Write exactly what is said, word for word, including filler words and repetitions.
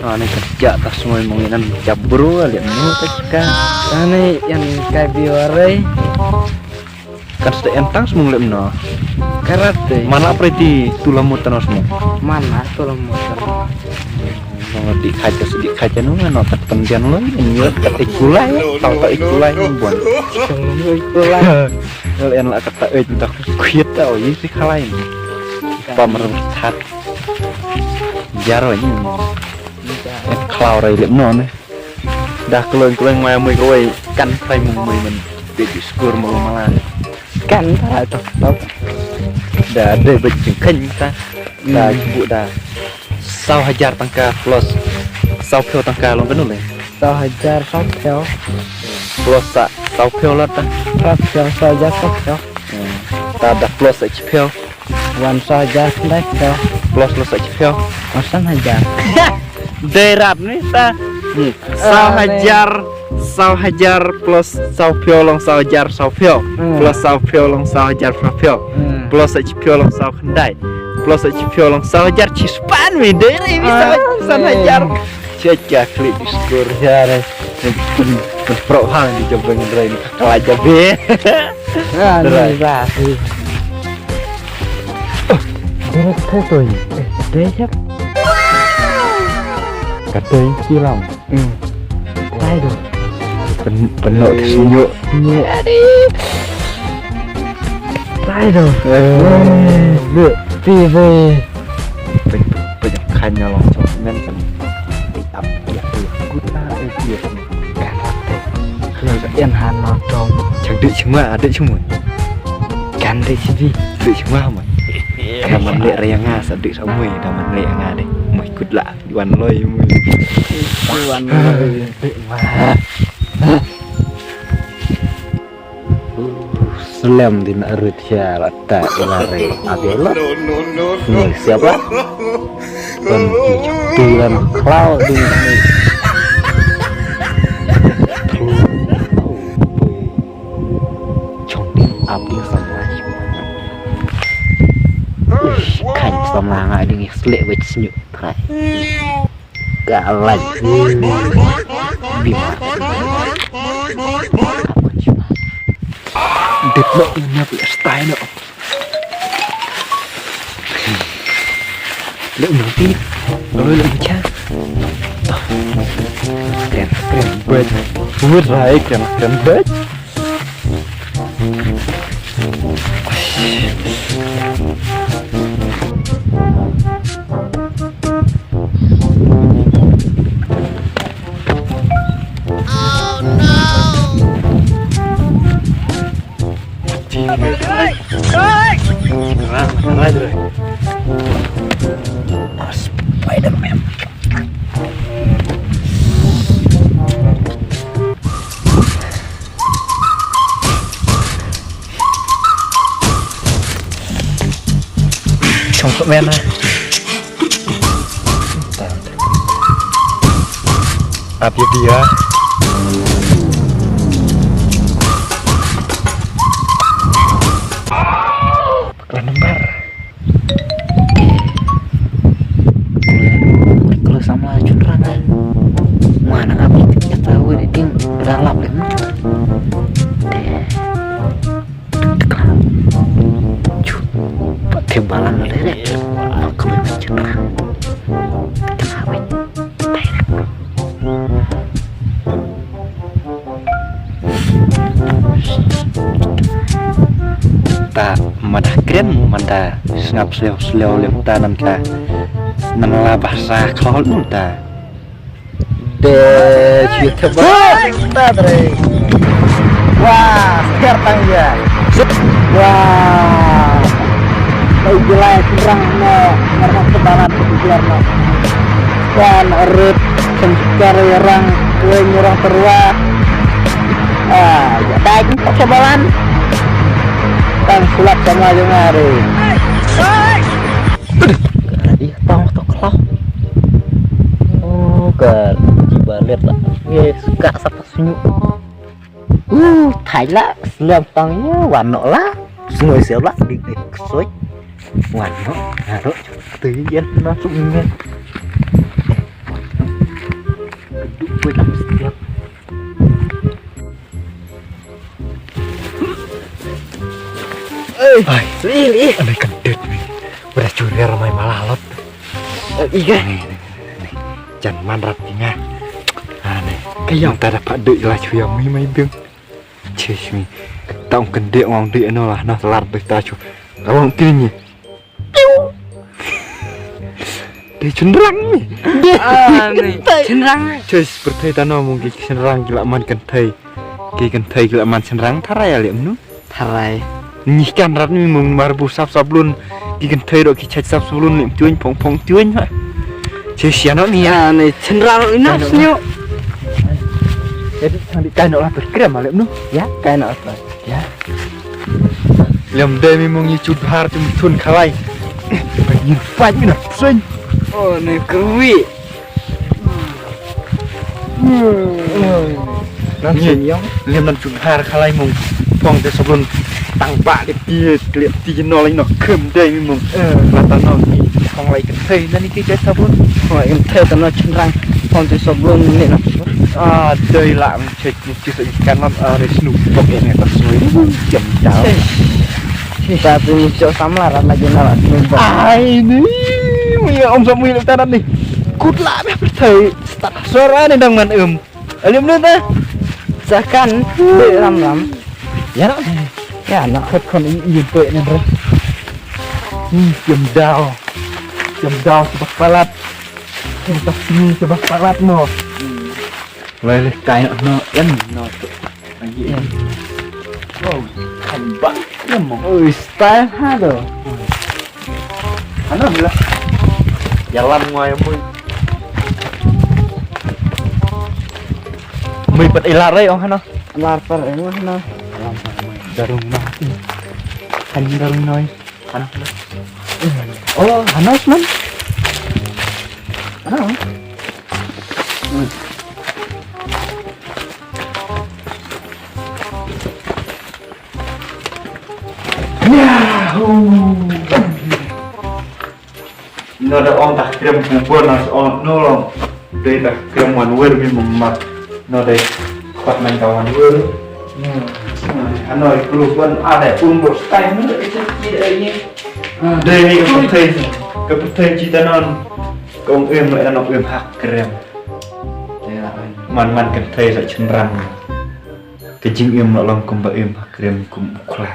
Ani ka ja ta sngoi mong inan jabru ali no ta ka. Ani yan kai biore. Kan sta en tang smong lem no. Karate. Mana preti tula mutano smong. Mana tula mutano. Nong di kaja sedi kaja nong ano kat pendian lo nyot kat ikulai tau tau ikulai bon. Song lo ikulai. Ngal en la kata eh tak kuit tau yi si kalai. Pamar tat. Jaro ni. Klau rai lem no ne. Dah kelong kelong mai mui keloi kan pai mung mui men. Baby skur mau malah. Kan ta tok tok. Da de bejeng kan ta. Da bu da. Saw hajar tangka plus saw phew tangka long kenu le. Saw hajar saw phew. Plus sa saw phew lot ta. Plus saw phew saw hajar saw phew. Ta da plus sa phew. Wan saw hajar khyndai phew. Plus plus sa phew. Wan san hajar. Dei rat ni ta. Saw hajar saw hajar plus saw phew long saw hajar saw phew. Plus saw phew long saw hajar saw phew. Plus sa phew long saw khyndai. Plus sa phew long saw hajar chispan mi dei ri mi saw san hajar. Check ya klik di skur ya re. Pro hang di jabang drai ni kakala jabe. Ah, ni ba. Dere kai toi. Dere siap. Katoi kilam. Hmm. Tai do. Pen penok senyuk. Senyuk. Tai do. Eh, be. Ti be. Pe pe kanya long chok men kan. Ti ap ya tu. Kuta eh dia. Karat. Kalau yang hano dong. Chang dik chuma, dik chuma. Kan dik sidi. Dik chuma mai. Daman lek raya nga sa dik sa mui daman lek nga deh. Mui kut lah. Wan loi mui. Wan loi. Slem din arut ya lata ilare abelo. Ni siapa? Kan tu kan klau di ni. Chong di abdi sama. Ush, kan sama ngai di slek wet senyuk trai. Kalai. Bima. Dep lo nya pi stai no. Lo no pi. Lo lo cha. Kren kren bet. Buat rai kren kren bet. Spider-Man. Chong kmen na. Ap ya dia. Pakla nombar. Kalau sama chunrang kan. Mana apa kita tahu ini ding beralap ya. Pat thep balan leh. Ba kmen chynrang. Tang hawei. Ta mada kren mada sngap sleo sleo lem ta nan ka nan la bahasa khlol nun ta. De, siya ba. Ta dre. Wah, segar tang ya. Wah. Ai jelai kurang no, ngarang kebaran kebijar no. Kan rut sengkar orang kuen orang terua. Ah, ya baik untuk sebalan. Kan sulap sama aja ngari. Aduh, ka ri tong to khlaw. Oh, ka jiba let la. Ye, suka sapa sunyu. Uh, thai la, sliam tong ye, wan no la. Sngoi sia la, di di ksoi. Wan no, naro, tu yen na sung ngen. Ei, ai, li, li. Anai kan det mi. Pada curiar mai malalot. Eh, iga. Ni, ni, ni. Jan man rat tinga. Anai. Kaya. Tada pak dek lah cuya mi mai bing. Ches mi. Tang kan dek wang dek no lah. Nah, selar dek ta cu. Awang kini ni. Dei chynrang ni. Ah, ni. Chynrang. Choice pyrthei tano mung ki chynrang ki la man kynthei. Ki kynthei ki la man chynrang tharai ale mnu. Tharai. Ni kan rat ni mung mar bu sap sap lun. Ki kynthei dok ki chach sap sap lun ni tuin phong phong tuin ha. Choice ya no ni ya. Ah, ni chynrang ina snyo. Jadi thang di kai no la perkrem ale mnu. Ya, kai no la. Ya. Lem dei mi mung i chut har chum chun khalai. Yin fight mi na sing. Oh, ni kerwi. Nan sing yong. Lem nan chut har khalai mung. Phong te soblon tang ba de ti le ti no lai no kem dei mi mung. Lata no ki phong lai ke thei nan ki ke soblon. Phong lai ke thei ta no chynrang. Phong te soblon ni na. Ah, dei la. Cek ni cek sa ikan lam ah resnu tok ini tas semua ini pun jam jauh. Tapi ni cok samla rat lagi na rat ni. Ah ini. Mui om sam mui lek tanan ni. Kut la meh pertai. Start suara ni dang man em. Alim ni ta. Sakan dek ram ram. Ya nak. Ya nak. Khot khon ini ini pek ni bre. Hmm, jam dau. Jam dau sebab palat. Jam tas ni sebab palat mo. Lai lai kai no en no. Ai en. Oh, kan bang ya mo. Oi, style ha do. Ano mila. Jalan ngoi mui. Mui pat ilar rai ong hano. Lar par ong hano. Darung no. Kan darung noi. Hano. Oh, hano man. Hano. Yahoo! No da ong ta krem bubur na ong no long. Dei ta krem wan wer mi mum mat. No dei pat man ka wan wer. Ano i kulu wan ada pun bos time no dei. Dei ka pethei ka pethei cita non. Kong em no em hak krem. Man man ka pethei sa chynrang. Ka jingim la long kumba im ha krem kum u kla.